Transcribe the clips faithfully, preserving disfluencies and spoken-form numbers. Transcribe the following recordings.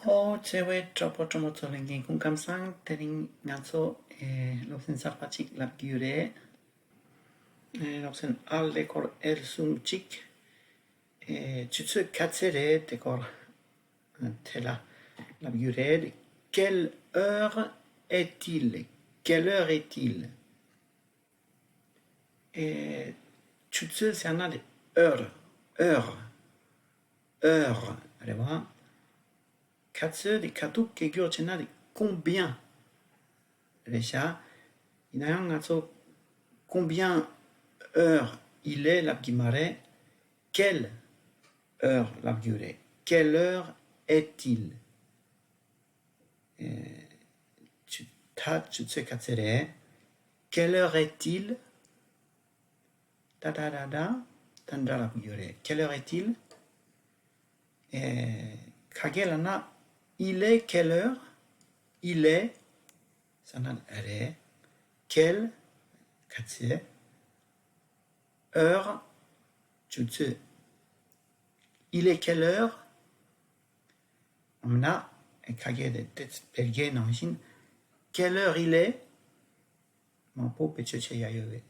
ཨོ། བརྩེ་བའི་གྲོགས་པོ་གྲོགས་མོ་ཚོ་ལ་སྙན་ཁུང་ཁམས་བཟང་། དེ་རིང་ང་ཚོ་ཨེ་སློབ་ཚན་གསར་པ་ཅིག་བསླབ་རྒྱུ་རེད། ཨེ་སློབ་ཚན་ཨ་ཀླད་ཀོར་ཨེལ་གསུམ་གཅིག་ཨེ་ཆུ་ཚོད་ག་ཚོད་རེད་དེ་སྐོར་ཨ་དེ་ལ་བསླབ་རྒྱུ་རེད། Quelle heure est-il? Quelle heure est-il? ཨེ་ཆུ་ཚོད་ཟེར་ན་དེ་heure, heure, heure རེད་བ། ག་ཚོད་དེ་ག་ཐུག་སྐད་སྒྱུར་བྱས་ན་དེ་combien རེད་ཤག་ཡིན་ན་ཡང་ང་ཚོ་combien heure il est ལབ་ཀྱི་མ་རེད། Quelle heure ལབ་རྒྱུ་རེད། Quelle heure est-il? ཨེ་ཆུ་ད་ཆུ་ཚོད་ག་ཚོད་རེད། Quelle heure est-il? ད་ད་ད་ད་ད་འདྲ་ལབ་ཡོད་རེད། Quelle heure est-il? ཨེ་ཁ་སྐད་ལ་ན་il est quelle heure? Il est ཟེར་ན་རེད། Quelle ག་ཚོད། Heure ཆུ་ཚོད། Il est quelle heure? འོ་ན་ཁ་སྐད་དེ་དེ་བེར་གའི་ནང་བཞིན། Quelle heure il est? མང་པོ་བེད་སྤྱོད་བྱེད་ཡ་ཡོད་པའི་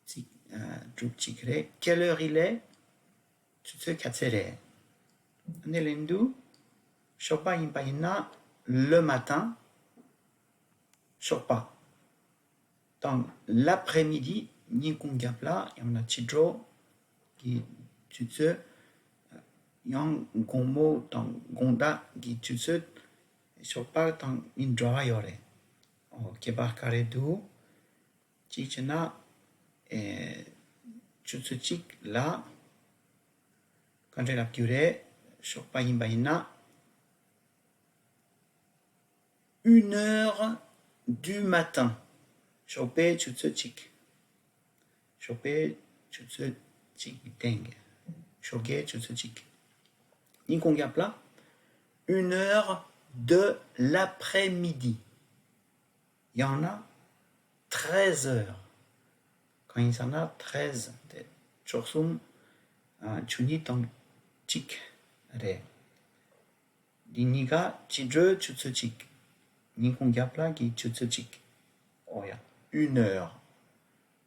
ཚིག་ཨ་གྲུབ་ཅིག་རེད། Quelle heure il est? ཆུ་ཚོད་ག་ཚོད་རེད། ཨ་ནི་ལན་དུ་ཞོགས་པ་ཡིན་པ་ཡིན་ན་le matin ཞོགས་པ། དང་l'après-midi ཉིན་གུང་རྒྱབ་ལ་ཡང་ན་ཕྱི་དྲོ་གི་ཆུ་ཚོད། ཡང་དགོང་མོ་དང་དགོང་དག་གི་ཆུ་ཚོད་ཞོགས་པ་དང་ཉིན་འགྲོ་བ་ཡོད་རེད། ཨོ་ཁྱད་པར་ག་རེ་འདུག་གཅིག་བྱས་ན་ཨེ་ཆུ་ཚོད་གཅིག་ལ་ག་འདྲ་ལབ་རྒྱུ་རེད། ཞོགས་པ་ཡིན་པ་ཡིན་ན། Une heure du matin. ཞོགས་པའི་ཆུ་ཚོད་གཅིག་ཞོགས་པའི་ཆུ་ཚོད་གཅིག་གི་སྟེང་གི། ཞོགས་ཀའི་ཆུ་ཚོད་གཅིག་ཉིན་གུང་རྒྱབ་ལ། Une heure de l'après-midi. ཡང་ན་treize heures. གང་ཡིན་ཟེར་ན་treize དེ་བཅུ་གསུམ་ཨ་བཅུ་གཉིས་དང་གཅིག་རེད། འདི་གཉིས་ཀ་ཕྱི་དྲོའི་ཆུ་ཚོད་གཅིག་ཉིན་གུང་རྒྱབ་ལ་གི་ཆུ་ཚོད་གཅིག་ཨོ་ཡ། Une heure.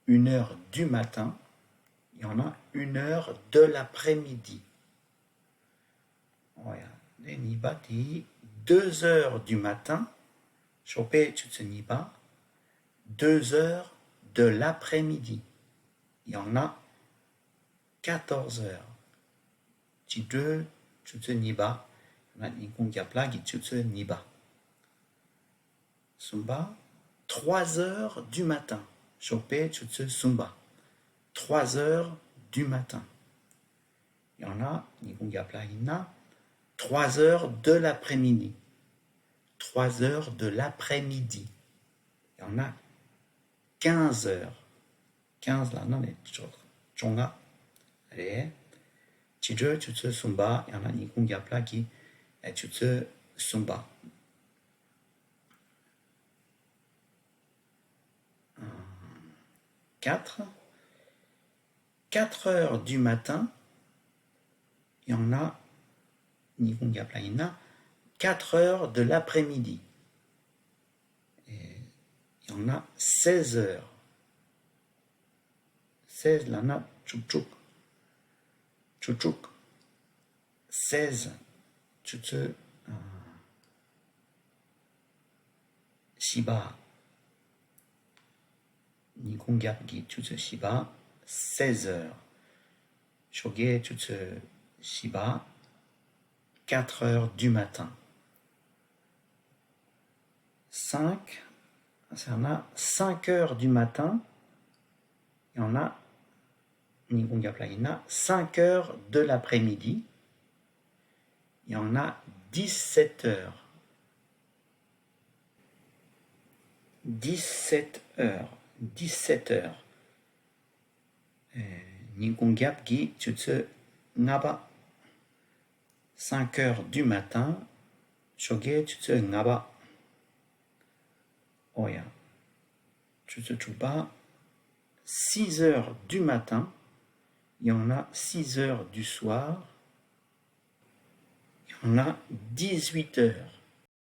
Une heure du matin. ཡང་ན་une heure de l'après-midi. ཨོ་ཡ། དེ་གཉིས་པ་དེ་deux heures du matin. ཞོགས་པའི་ཆུ་ཚོད་གཉིས་པ། Deux heures de l'après-midi. ཡང་ན་quatorze heures. ཕྱི་དྲོའི་ཆུ་ཚོད་གཉིས་པ། ཡང་ན་ཉིན་གུང་རྒྱབ་ལ་གི་ཆུ་ཚོད་གཉིས་པ། གསུམ་པ། Trois heures du matin. ཞོགས་པའི་ཆུ་ཚོད་གསུམ་པ། Trois heures du matin. ཡང་ན་ཉིན་གུང་རྒྱབ་ལ་ཡིན་ན། Trois heures de l'après-midi. Trois heures de l'après-midi. ཡང་ན་quinze heures. Quinze ལབ་ན་ནི་བཅོ་བཅོ་ལྔ་རེད། ཕྱི་དྲོའི་ཆུ་ཚོད་གསུམ་པ། ཡང་ན་ཉིན་གུང་རྒྱབ་ལ་གི་ཆུ་ཚོད་གསུམ་པ། Quatre. Quatre heures du matin. ཡང་ན་ཉིན་གུང་རྒྱབ་ལ་ཡིན་ན། Quatre heures de l'après-midi. ཡང་ན་seize heures. Seize ལབ་ན་བཅུ་དྲུག་བཅུ་དྲུག seize. ཆུ་ཚོད་ཨ་བཞི་པ། ཉིན་གུང་རྒྱབ་ཀྱི་ཆུ་ཚོད་བཞི་པ། Seize heures. ཞོགས་ཀའི་ཆུ་ཚོད་བཞི་པ། Quatre heures du matin. Cinq. ཟེར་ན་cinq heures du matin. ཡང་ན་ཉིན་གུང་རྒྱབ་ལ་ཡིན་ན། Cinq heures de l'après-midi. ཡང་ན་dix-sept heures. Dix-sept heures. Dix-sept heures. ཨེ། ཉིན་གུང་རྒྱབ་ཀྱི་ཆུ་ཚོད་ལྔ་པ། Cinq heures du matin. ཞོགས་ཀའི་ཆུ་ཚོད་ལྔ་པ། ཨོ་ཡ། ཆུ་ཚོད་དྲུག་པ། Six heures du matin. ཡང་ན་six heures du soir. ཡང་ on a dix-huit heures.